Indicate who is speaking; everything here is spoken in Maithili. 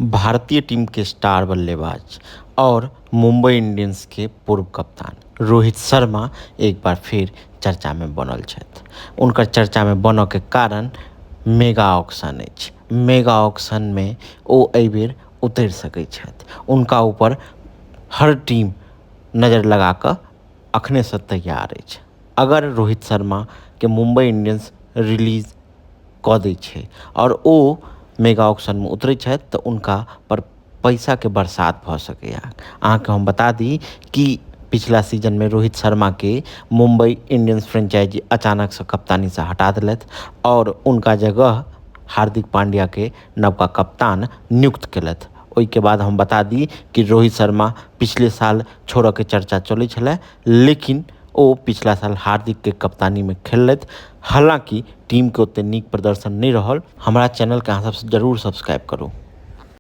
Speaker 1: भारतीय टीम के स्टार बल्लेबाज और मुंबई इंडियंस के पूर्व कप्तान रोहित शर्मा एक बार फिर चर्चा में बनल छथि। उनकर चर्चा में बनऽ के कारण मेगा ऑक्शन अछि। मेगा ऑक्शन में ओ एहिबेर उतरि सकैत छथि। उनका ऊपर हर टीम नजर लगा कऽ अखने से तैयार अछि। अगर रोहित शर्मा के मुंबई इंडियंस रिलीज कऽ दै छै आओर ओ मेगा ऑक्शनमे उतरै छथि तऽ उनका पर पैसाके बरसात भऽ सकैए। अहाँके हम बता दी कि पिछला सीजनमे रोहित शर्माके मुंबई इंडियंस फ्रेंचाइजी अचानकसँ कप्तानीसँ हटा देलथि आओर उनका जगह हार्दिक पांड्याके नवका कप्तान नियुक्त केलथि। ओहिके बाद हम बता दी कि रोहित शर्मा पिछले साल छोड़ऽके चर्चा चलै छलै, लेकिन ओ पिछला साल हार्दिकके कप्तानीमे खेललथि। हालाँकि टीमके ओते नीक प्रदर्शन नहि रहल। हमरा चैनलके अहाँ सब जरूर सब्सक्राइब करू।